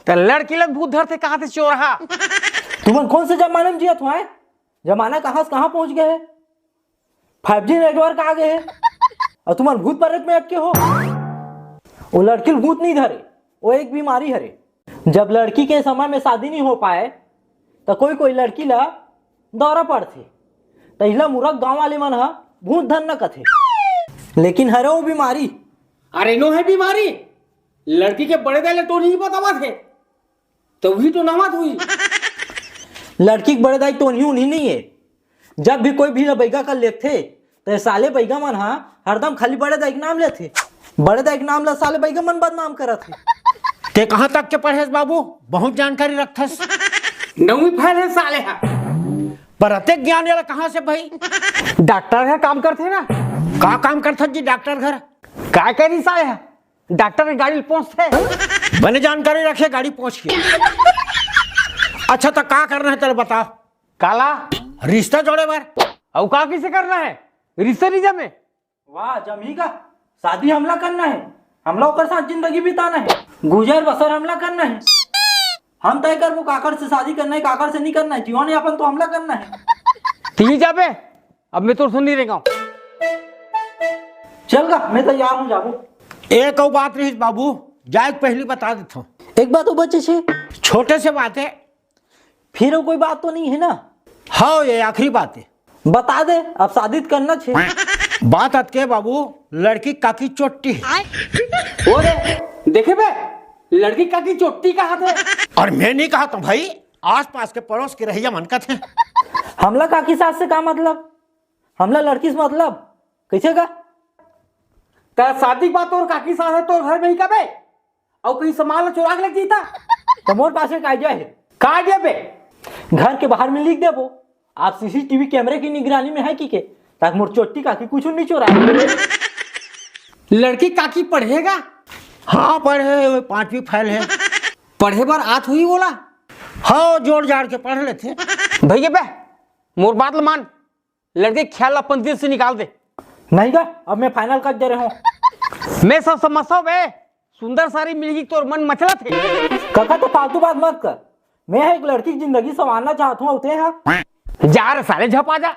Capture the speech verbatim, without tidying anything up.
त लड़की लग भूत धरथे कहाथे चोरहा। तुमन कौन से जमाना में जियत हो, हैं? जमाना कहाँ से कहाँ पहुंच गए है? फाइव जी नेटवर्क आ गए है और तुमन भूत प्रेत में अटके हो। वो लड़की ल भूत नहीं धरे, वो एक बीमारी हरे। जब लड़की के समय में शादी नहीं हो पाए, तो कोई कोई लड़की ला दौरा पड़थे, तो इला मूरख गांव वाले मन ह भूत धरना कथे। लेकिन हरे वो बीमारी। अरे नो है बीमारी, लड़की के बड़े दाई ला टोनही बतावत हे, तो वही टोनावत हुई। लड़की के बड़े दाई टोनही उनही नहीं है। जब भी कोई भी ला बैगा कर लेथे, तो ये साले बैगा मन हा हरदम खाली बड़े दाई के नाम लेथे। बड़े दाई के नाम ला साले बैगा मन बदनाम करत हे। ते कहाँ तक के पढ़ेस बाबू? बहुत जानकारी रखथस। नौवीं फेल है साले हा। पर अतेक ज्ञान याला कहाँ से भाई? डॉक्टर घर काम करथे ना। का काम करथस जी डॉक्टर घर? का करी साले हा? डॉक्टर के गाड़ी ल पोंछथे। बने जानकारी रखे गाड़ी पोंछ के। अच्छा, तो का करना है तेरे, बता। काला? रिश्ता जोड़े बर। अउ का किसे करना है? रिश्ता नहीं जमे। वाह, जमही का? शादी हमला करना है, हमला ओकर साथ जिंदगी बिताना है, गुजर बसर हमला करना है। हम तय करबो काकर से शादी करना है, काकर से नहीं करना है, जीवन यापन तो हमला करना है। ती जाबे, अब मैं तोर सुन नहीं रहेगा। चल गा, मैं तैयार हूँ, जाबो। एक अउ बात रहीस बाबू, जाए के पहली बता देथो। एक बात और बचे छे। छोटे से बात है। फिर कोई बात तो नहीं है ना? हाँ, ये आखिरी बात है। बता दे, अब शादी तो करना छे। बात अतके बाबू, लड़की काकी चोट्टी है। ओ रे, देखे बे, लड़की काकी चोट्टी कहा थे। और मैं नहीं कहा तो भाई, आसपास के पड़ोस के रहिया मन कथे। हमला काकी सास से का मतलब? हमला लड़की से मतलब। कैसे का? त शादी के बाद तोर काकी सास है तोर घर में ही कबे? अउ कहीं सामान ला चुरा के ले जीता? तो मोर पास एक आइडिया है। का आइडिया बे? घर के बाहर में लिख देबो, आप सीसीटीवी कैमरे की निगरानी में है कि के, ताकि मोर चोट्टी काकी कुछ नहीं चुराए। लड़की काकी पढ़ेगा? हाँ, पढ़े, वो पांचवी फेल है। पढ़े बर आत हुई बोला? हाँ, जोड़ जाड़ के पढ़ लेथे। भैया बे, मोर बात ल मान, लड़के ख्याल अपन दिल से निकाल दे। नहीं गा, अब मैं फाइनल कर दे रहे हूँ। मैं सब समझता हूँ बे, सुंदर सारी मिलगी तोर मन मचला थे। काका तो फालतू बात मत कर, मैं एक लड़की की जिंदगी संवारना चाहता हूँ, उते हैं। जा रे साले, झपा जा।